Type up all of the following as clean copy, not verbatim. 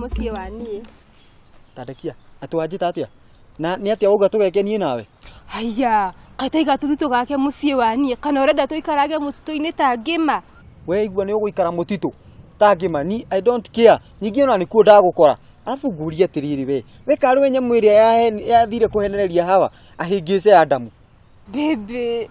mũciĩ wa niĩ. Tandekia atĩ wanjĩta atĩa? Na nĩ atĩa wauga tũgeke niĩ nawe? Haya, kaitaiga tũthiĩ tũgake mũciĩ wa niĩ kana ũrenda tũikarage mũtitũ-inĩ ta ngĩma? We igua nĩ ũgũikara mũtitũ ta ngĩma ni I don't care. Ningĩ ona nĩkuo ndagũkora. Alafu ngurie atĩrĩrĩ we. We karĩ we nyamũ ĩrĩa yathire kũhenereria Hawa ahĩngĩce Adamu. Baby.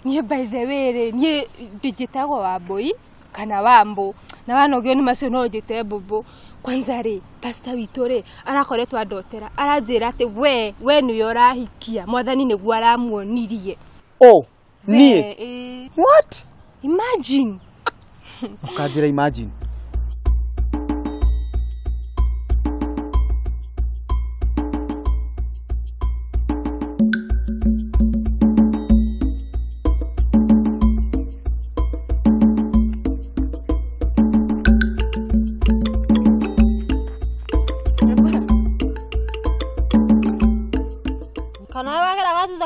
Niĩ by the way rĩ, niĩ ndinjĩtagwo Wambũi kana Wambũ na wanogio nĩ macio no njĩte Mbũmbũ. Kwanza rĩ, pastor witũ rĩ arakoretwo andotera aranjĩra atĩ we nĩwe ũrahikia mwathani nĩguo aramuonirie. Oh, niĩ? What? Imagine. Ũkanjĩra imagine.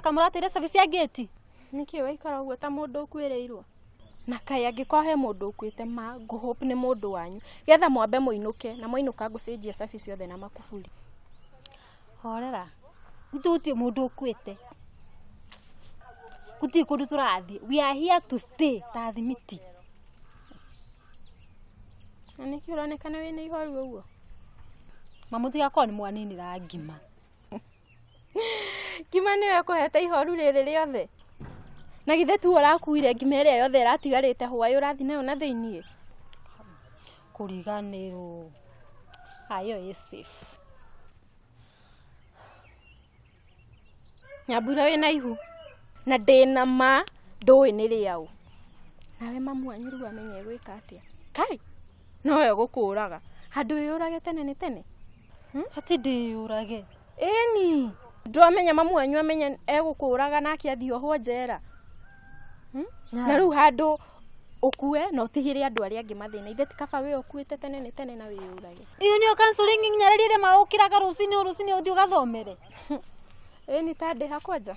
Kamuratire service ya gate niki waikara ũguo ta mũndũ ũkuĩrĩirwo na kaĩ angĩkorwo he mũndũ ũkuĩte ma ngũhope nĩ mũndũ wanyu getha mwambe mũinũke na mwainũka ngũcenjia service ciothe na makuburi. Horera gwitũ gũtirĩ mũndũ ũkuĩte, gũtirĩ kũndũ tũrathiĩ, we are here to stay ta thimiti. Na nĩkĩ ũronekana wĩna ihoru ũguo? Mamũtigakorwo nĩ mwaninĩra ngima. Ngima nĩwe ĩkũhete ihoru rĩrĩ rĩothe? Na githĩ tu ũrakuire ngima ĩrĩa yothe ĩratigarĩte hwaĩ ũrathiĩ nayo na thĩiniĩ? Kũriganĩrwo. Ayo ĩ safe. Nyambura wĩna ihu na ndĩna ma ndũĩ nĩ rĩaũ. Nawe mamu wanyu rĩu amenye egwĩka atĩa? Kai nowe ũgũkũraga handũ wĩyũrage tene nĩ tene. Ati ndĩyũrage? Ĩni ndwamenya mamu wanyu amenya egũkũraga nake athiĩ ohwo njera. Na rĩu handũ ũkue na ũtigĩre andũ arĩa angĩ mathĩna, ithe ti kaba we ũkuĩte tene nĩ tene na wĩyũrage. Ĩyo nĩyo counseling nyarĩri ĩrĩa maũkĩraga rũcinĩ o rũcinĩ ũthiĩ ũgathomere. Ĩni ta ndĩ kwanja.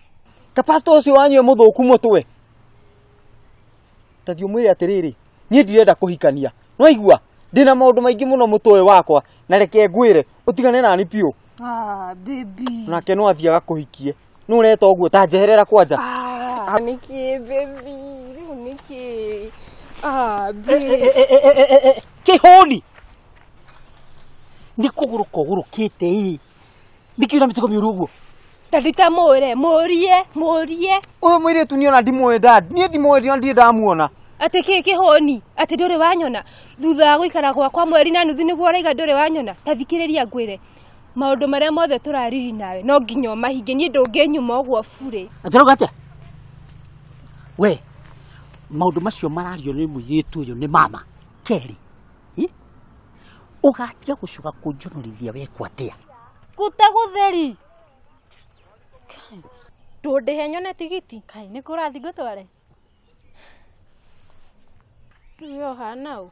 Ta pastor ũcio wanyu mũthũku mũtwe. Ta thiĩ ũmwĩre atĩrĩrĩ, niĩ ndirenda kũhikania. Nĩwaigua? Ndĩna maũndũ maingĩ mũno mũtwe wakwa na reke ngwĩre ũtigane nani biũ. Ah, baby. Nake no athiaga kũhikie. Nũ ũreta ũguo ta njeherera kwanja. Ah, nĩkĩ baby? Rĩu nĩkĩ? Ah, baby. Kĩhũni. Nĩ kũgũrũka ũgũrũkĩte ĩ. Nĩkĩ wĩna mĩtugo mĩũru ũguo? Daddy ta mũre, mũrie, mũrie. Ũyũ mũirĩtu niĩ ona ndimũĩ dad. Niĩ ndimũĩ ona ndirĩ ndamuona. Atĩ kĩ kĩhũni? Atĩ ndũrĩ wanyona? Thutha wa gũikara gwakwa mweri na nuthu nĩguo ũraiga ndũrĩ wanyona? Ta thikĩrĩria ngwĩre. Maũndũ marĩa mothe tũrariri nawe no nginya ũmahingie, niĩ ndũngĩnyuma ũguo burĩ. Atĩ ũrauga atĩa? We, maũndũ macio marario nĩ mũirĩtu ũyũ nĩ mama. Kerĩ, ũgatiga gũcoka kũnjonorithia wekwo atĩa? Gũte gũtheri. Ndũndĩhe nyone tigiti. Kai nĩ kũrathiĩ ngũtware? Rĩu we ũhana ũ?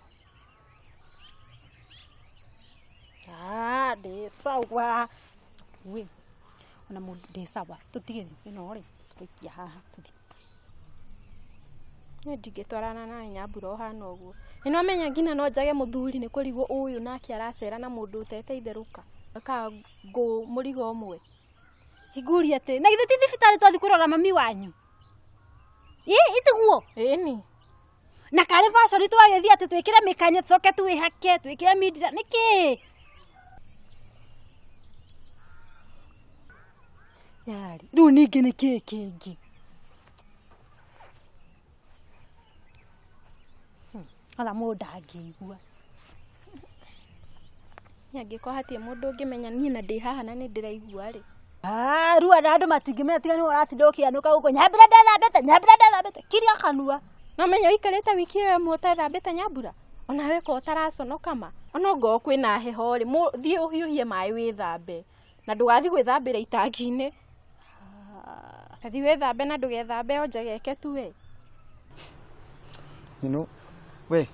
Ah, ndĩ sawa. We, ona mũndũ ndĩ sawa. Tũtige ĩno rĩ, tũikia haha tũthiĩ. Niĩ ndingĩtwarana nawe Nyambura ũhana ũguo. Nĩ wamenya nginya no njage mũthuri nĩ kũrigwo ũyũ nake aracera na mũndũ ũtete itherũka. Ka ngũ mũrigo ũmwe. Hingũria atĩ, na githĩ ti thibitarĩ twathiĩ kũrora mami wanyu? Ĩ, itiguo? Ĩni. Na karĩ fashion twagĩthiĩ atĩ twĩkĩre mĩkanye tũcoke twĩhake, twĩkĩre mindira, nĩkĩ? Yarĩ, rĩu ningĩ nĩ kĩĩ kĩngĩ? Ona mũndũ ndangĩigua. Niĩ angĩkorwo hatirĩ mũndũ ũngĩmenya niĩ na ndĩ haha na nĩ ndĩraigua rĩ. Ah, rĩu ona andũ matingĩmenya tiga nĩwe ũratinda ũkĩanũka gũkũ, Nyambura ndethambĩte, Nyambura ndethambĩte, kiria kanua. No menya ũikarĩte wiki ĩyo ĩmwe ũtethambĩte Nyambura? Ona we ko ũtaraconoka ma? Ona ongorwo kwĩna heho rĩ, thiĩ ũhiũhie maĩ wĩthambe. Na ndũgathiĩ gwĩthambĩra itangi-inĩ. Thiĩ wĩthambe na ndũgethambe o njegeke tu we. You know, we,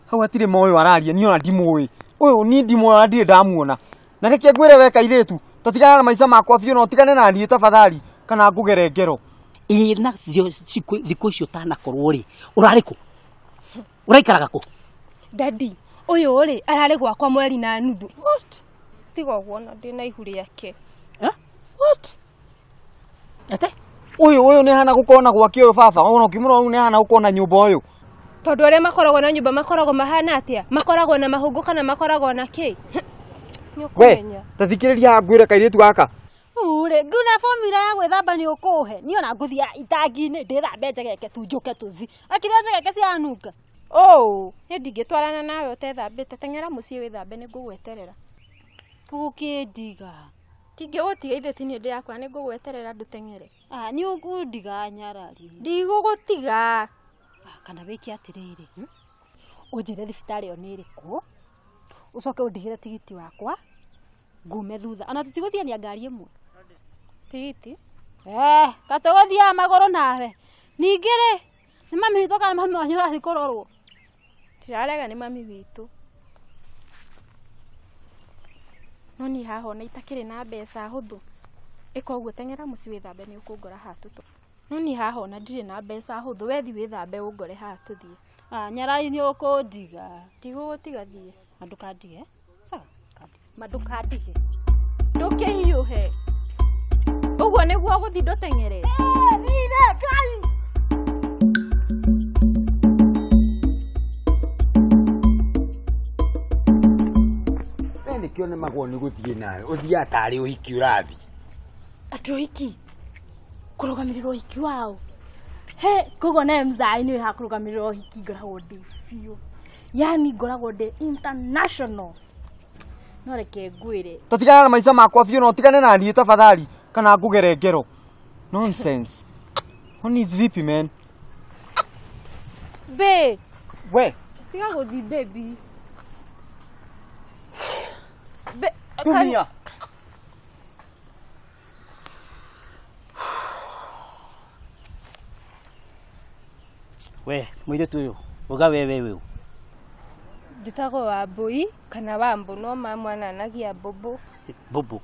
hau hatirĩ ma ũyũ araria, niĩ ona ndimũĩ. Ũyũ niĩ ndimũĩ ona ndirĩ ndamuona. Na reke ngwĩre we kairĩtu, tatigana na maica makwa biũ na ũtigane na niĩ tafadhali kana ngũgere ngero. Ĩ na thikũ icio ũtanakorwo rĩ, ũrarĩ kũ? Ũraikaraga kũ? Daddy, Ũyũ rĩ ararĩ gwakwa mweri na nuthu. What? Tiga ũguo na ndĩ na ihu rĩake. Eh? What? Ate? Ũyũ ũyũ nĩ hana gũkona gwake ũyũ baba. Ona ũkĩmũrora ũyũ nĩ hana gũkona nyũmba ũyũ. Tondũ arĩa makoragwo na nyũmba makoragwo mahana atĩa? Makoragwo na mahũngũ kana makoragwo na kĩ? Nĩ We, ũkũmenya. ta thikĩrĩria haha ngwĩre kairĩtu gaka. Ure, nguna formula ya gwĩthamba nĩ ũkũhe. Niĩ ona ngũthiĩ itangi-inĩ ndĩthambe njegeke tu njũke tũthi. Akira njegeke cianunga. Oh, niĩ ndingĩtwarana nawe ũtethambĩte. Teng'era mũciĩ wĩthambe nĩ ngũgweterera. Ũgũkĩndiga. Ndingĩgũtiga ithe ti niĩ ndĩrakora nĩ ngũgweterera ndũteng'ere. Ah, nĩ ũkũndiga nyarari. Ndigũgũtiga. Ah, kana wĩke atĩrĩrĩ. Ũnjĩre thibitarĩ ĩyo nĩ ĩrĩkũ. Ũcoke ũndigĩre tigiti wakwa. Ngume thutha. Ona tũtigũthiania ngari ĩmwe. Tigiti? Eh, katũgũthiaga magũrũ nawe. Ningĩ rĩ, nĩ mami witũ kana mami wanyu ũrathiĩ kũrorwo? Ndirarega nĩ mami witũ. No niĩ haha ona itakĩrĩ na mbeca hũthũ. Ĩka ũguo teng'era mũciĩ wĩthambe nĩ ũkũngora haha tũtũ. No niĩ haha ona ndirĩ na mbeca hũthũ. Wethi wĩthambe ũngore haha tũthiĩ. Ah, nyarari nĩ ũkũndiga. Ndigũgũtiga thiĩ. Ma ndũkandige. Sawa, ma ndũkandige. Ndũkĩhiũhe. Ũguo nĩguo ũgũthiĩ ndũteng'ere. Thire, Ngai! We nĩkĩo nĩmagwo nĩ gũthiĩ nawe ũthiaga tarĩ ũhiki ũrathiĩ. Atĩ ũhiki kũrũgamĩrĩra ũhiki wao he koguo nawe mzai nĩ ha kũrũgamĩrĩra ũhiki ngoragwo ndĩ biũ yani ngoragwo ndĩ international no reke ngwĩre Tũtigane na maica makwa biũ na ũtigane na niĩ tafadhali kana ngũgere ngero. Nonsense. Honey is vipi man? Babe, We, tiga gũthiĩ baby. tumia. We, mũirĩtu ũyũ, uga we we we. Njĩtagwo Wambũi kana Wambũ no mamwananagia Mbũmbũ. Mbũmbũ.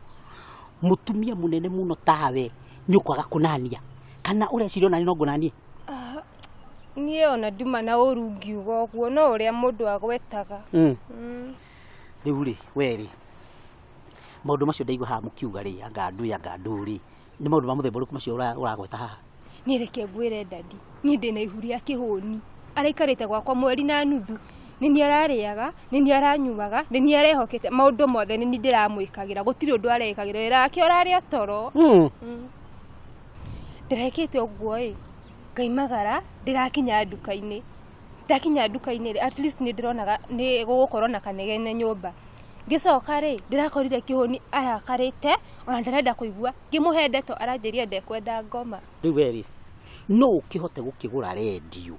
Mũtumia mũnene mũno tawe nĩ ũkwaga kũnania kana ũreciria ona niĩ no ngũnanie? Niĩ ona nduma na ũru ngiuga ũguo no ũrĩa mũndũ agwetaga. Rĩu rĩ, we rĩ, maũndũ macio ndaigua haha mũkiuga rĩ, anga ndui anga ndũ rĩ, nĩ maũndũ ma mũthemba ũrĩkũ macio ũragweta haha? Niĩ reke ngwĩre dadi, niĩ ndĩna ihu rĩa kĩhũni. Araikarĩte gwakwa mweri na nuthu. Nĩ niĩ ararĩaga, nĩ niĩ aranyuaga, nĩ niĩ arehokete maũndũ mothe nĩ niĩ ndĩramwĩkagĩra gũtirĩ ũndũ arekagĩra wĩra wake ũrarĩa toro. Ndĩrekĩte ũguo ĩ ngaimagara ndĩrakinya nduka-inĩ. Ndakinya nduka-inĩ rĩ, at least nĩ ndĩronaga nĩ gũgũkorwo na kanegene nyũmba. Ngĩcoka rĩ ndĩrakorire kĩhũni arakarĩte ona ndarenda kũigua ngĩmũhe ndeto aranjĩria ndekwenda ngoma. Rĩu we rĩ, no ũkĩhote gũkĩgũra rendio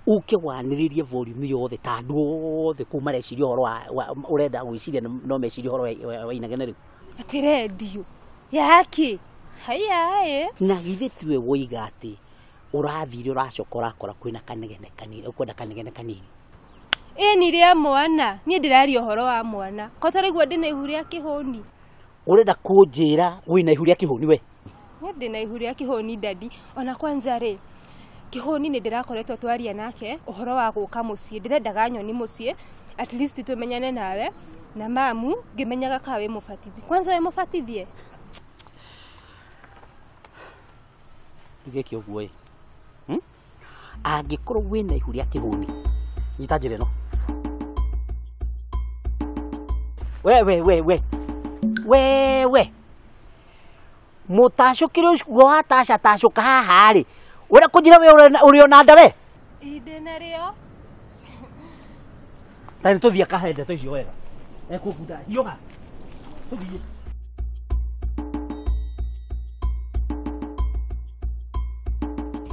ũke wanĩrĩrie volume yothe ta andũ othe kũu mareciria ũhoro wa ũrenda gwĩciria no meciria ũhoro wa inegene rĩu. Atĩ rendio yakĩ? Haiya ĩ. Na githĩ tiwe woiga atĩ ũrathire ũracoka ũrakora kwĩna kanegene kanini ũkwenda kanegene kanini. Ĩni rĩa mwana niĩ ndĩraria ũhoro wa mwana ko ta rĩguo ndĩna ihu rĩa kĩhũni. Ũrenda kũnjĩra wĩna ihu rĩa kĩhũni we? Niĩ ndĩna ihu rĩa kĩhũni dadi ona kwanza rĩ kĩhũni nĩ ndĩrakoretwo twaria nake ũhoro wa gũka mũciĩ ndĩrendaga nyoni mũciĩ at least tũmenyane nawe na mamu ngĩmenyaga ka wĩ mũbatithie. Kwanza wĩ mũbatithie? Rĩu gĩke ũguo ĩ. Angĩkorwo wĩna ihu rĩa kĩhũni nyita njĩra ĩno. We we we we we we mũtacũkĩre ũguo wataca tacũka haha rĩ ũrĩa kũnjĩra we ũrĩ ona nda we? Ĩ ndĩna rĩo. Ta nĩ tũthiĩ akahe ndeto icio wega. Ekũbunda hiũha tũthiĩ.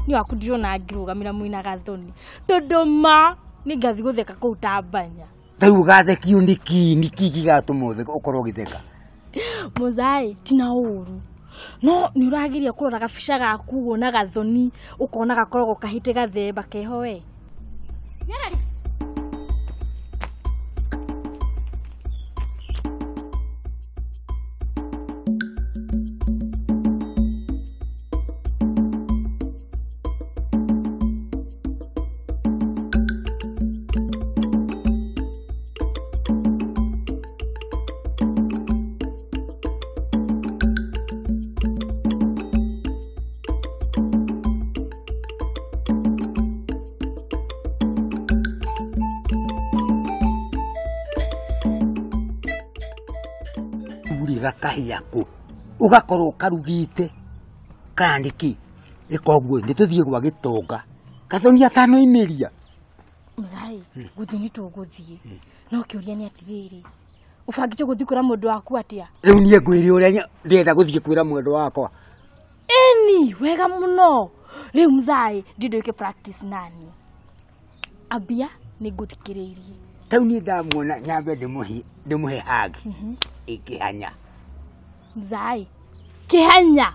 Nĩ waku ndirona ngĩrũgamĩra mwĩna gathoni tondũ ma nĩ ngathi gũtheka kũu ta mbanya. Rĩu ũgathekio nĩkĩ nĩkĩ gĩgatũma ũkorwo ũgĩtheka? Mũzai tina ũru no nĩ ũrageria kũrora gabica gaku ũguo na gathoni ũkona gakoragwo kahĩte gathemba keho we. Nyarari. Gakahĩa kũ ũgakorwo karugĩte kana nĩkĩ ĩka ũguo nĩ tũthiĩ gwa gĩtonga Gathoni atanoimĩria. Mzai, gũthiĩ nĩ tũgũthiĩ no kĩũria nĩ atĩrĩrĩ, ũbangĩte gũthiĩ kwĩra mũndũ waku atĩa? Rĩu niĩ ngwĩre ũrĩa ndĩrenda gũthiĩ kwĩra mwendwa wakwa. Ĩni wega mũno. Rĩu mzai, ndĩndũĩke practice nani ambia nĩ ngũthikĩrĩirie. Tau niĩ ndamuona nyambe ndĩmũhe hug ĩkĩhanya. Mzai, kĩhanya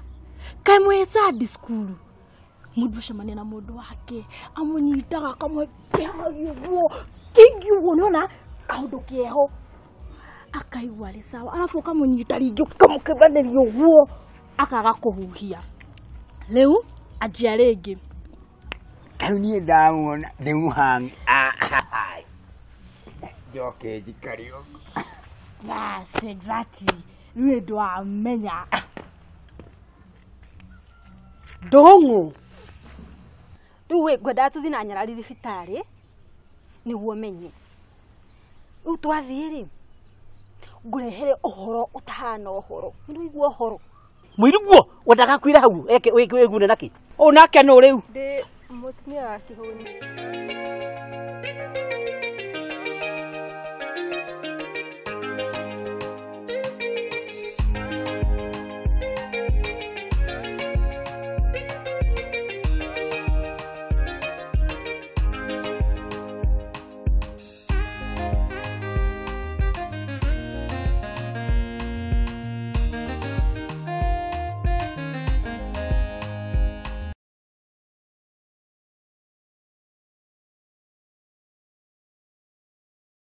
kaĩ mwĩ sandi cukuru mũndũ acemania na mũndũ wake amũnyitaga akamũhe kĩhagi ũguo kĩingĩ ũguo nĩona kaũndũ keho akaigua arĩ sawa, arabu ũkamũnyita rĩngĩ ũkamũkĩmbanĩria ũguo akaga kũhuhia. Rĩu anjia rĩngĩ. Tau niĩ ndamuona ndĩmũhang njoke njikare ũguo. Bas, exactly. Rĩu ndwamenya. Ndũng'ũ rĩu wĩ ngwendaga tũthiĩ na nyarari thibitarĩ nĩguo menye. Rĩu twathiĩ rĩ ngũrehere ũhoro ũtahana ũhoro. Nĩũraigua ũhoro? Mũiruguo wendaga kwĩra hau eke wĩgune nakĩ? Ũũ nake nũ rĩu? Ndĩ mũtumia wa kĩhũni.